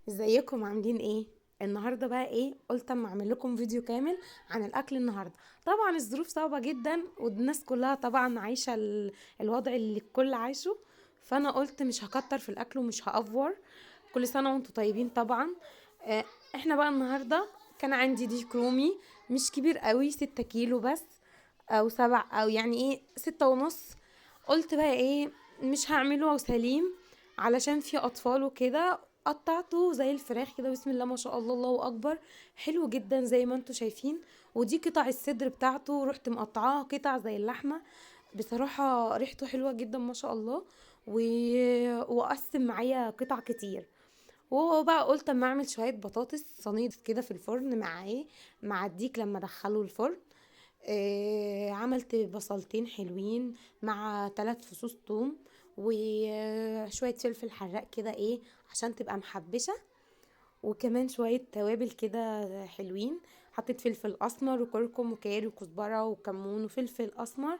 ازيكم عاملين ايه النهارده؟ بقى ايه، قلت اما اعمل لكم فيديو كامل عن الاكل النهارده. طبعا الظروف صعبة جدا والناس كلها طبعا عايشه الوضع اللي الكل عايشه، فانا قلت مش هكتر في الاكل ومش هافور. كل سنة وانتم طيبين. طبعا احنا بقى النهارده كان عندي ديك رومي مش كبير قوي، 6 كيلو بس او 7 او يعني ايه 6.5. قلت بقى ايه، مش هعمله سليم علشان في اطفال وكده. قطعته زي الفراخ كده، بسم الله ما شاء الله، الله اكبر، حلو جدا زي ما انتم شايفين. ودي قطع الصدر بتاعته، رحت مقطعاها قطع زي اللحمة. بصراحة ريحته حلوة جدا ما شاء الله، وقسم معايا قطع كتير. وبقى قلت اما اعمل شوية بطاطس صينية كده في الفرن مع ايه، مع الديك لما ادخله الفرن. عملت بصلتين حلوين مع 3 فصوص توم وشوية فلفل حراق كده ايه عشان تبقى محبشه، وكمان شوية توابل كده حلوين. حطيت فلفل اسمر وكركم وكاري وكزبره وكمون وفلفل اسمر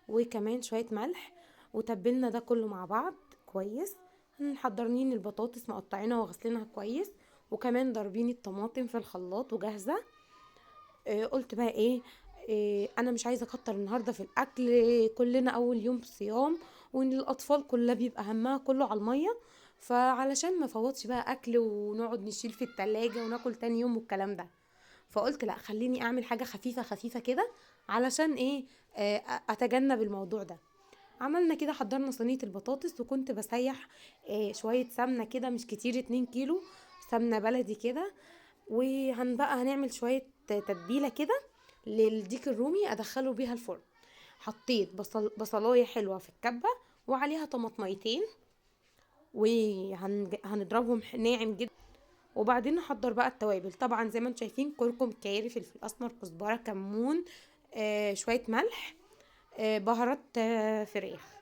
وكمان شوية ملح، وتبلنا ده كله مع بعض كويس. محضرين البطاطس مقطعينها وغسلينها كويس، وكمان ضاربين الطماطم في الخلاط وجاهزة. قلت بقى ايه، انا مش عايزه اكتر النهارده في الاكل، كلنا اول يوم صيام وان الاطفال كلها بيبقى همها كله على المية، فعلشان ما فوتش بقى اكل ونقعد نشيل في التلاجة وناكل تاني يوم والكلام ده، فقلت لا خليني اعمل حاجة خفيفة خفيفة كده علشان ايه، اتجنب الموضوع ده. عملنا كده، حضرنا صينية البطاطس، وكنت بسيح شوية سمنه كده مش كتير، 2 كيلو سمنه بلدي كده. وهنبقى هنعمل شوية تتبيله كده للديك الرومي ادخله بيها الفرن. حطيت بصلايه حلوة في الكبه وعليها طماطميتين، وهنضربهم ناعم جدا. وبعدين نحضر بقى التوابل. طبعا زي ما انتم شايفين كركم، كاري، فلفل اسمر، كزبره، كمون، شوية ملح، بهارات، فراخ.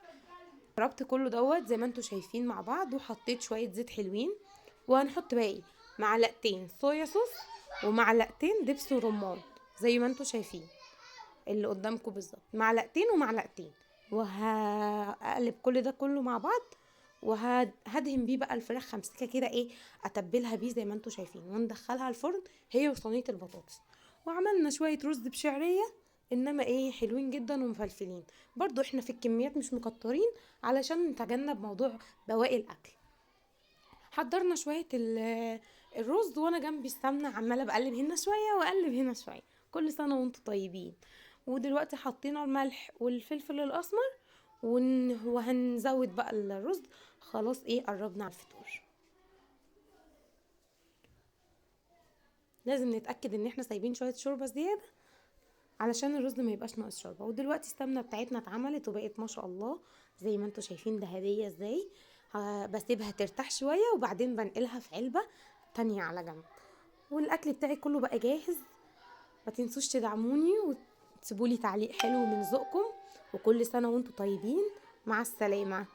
ضربت كله دوت زي ما انتم شايفين مع بعض، وحطيت شوية زيت حلوين. وهنحط بقى ايه، معلقتين صويا صوص ومعلقتين دبس رمان زي ما انتم شايفين اللي قدامكم بالظبط، معلقتين ومعلقتين. وهقلب كل ده كله مع بعض، وهدهن بيه بقى الفراخ، همسكها كده ايه اتبلها بيه زي ما انتم شايفين، وندخلها الفرن هي وصينيه البطاطس. وعملنا شوية رز بشعريه، انما ايه حلوين جدا ومفلفلين برضو. احنا في الكميات مش مكترين علشان نتجنب موضوع بواقي الاكل. حضرنا شوية الرز، وانا جنبي السمنة عماله بقلب هنا شوية واقلب هنا شوية. كل سنة وانتم طيبين. ودلوقتي حطينا الملح والفلفل الاسمر، وهنزود بقى الرز. خلاص ايه قربنا على الفطور. لازم نتاكد ان احنا سايبين شوية شوربة زيادة علشان الرز ما يبقاش ناقص شوربة. ودلوقتي السمنة بتاعتنا اتعملت وبقت ما شاء الله زي ما انتم شايفين ذهبية ازاي. بسيبها ترتاح شوية وبعدين بنقلها في علبة تانية على جنب. والاكل بتاعي كله بقى جاهز. ما تنسوش تدعموني وتسيبولي تعليق حلو من ذوقكم، وكل سنة وانتم طيبين. مع السلامة.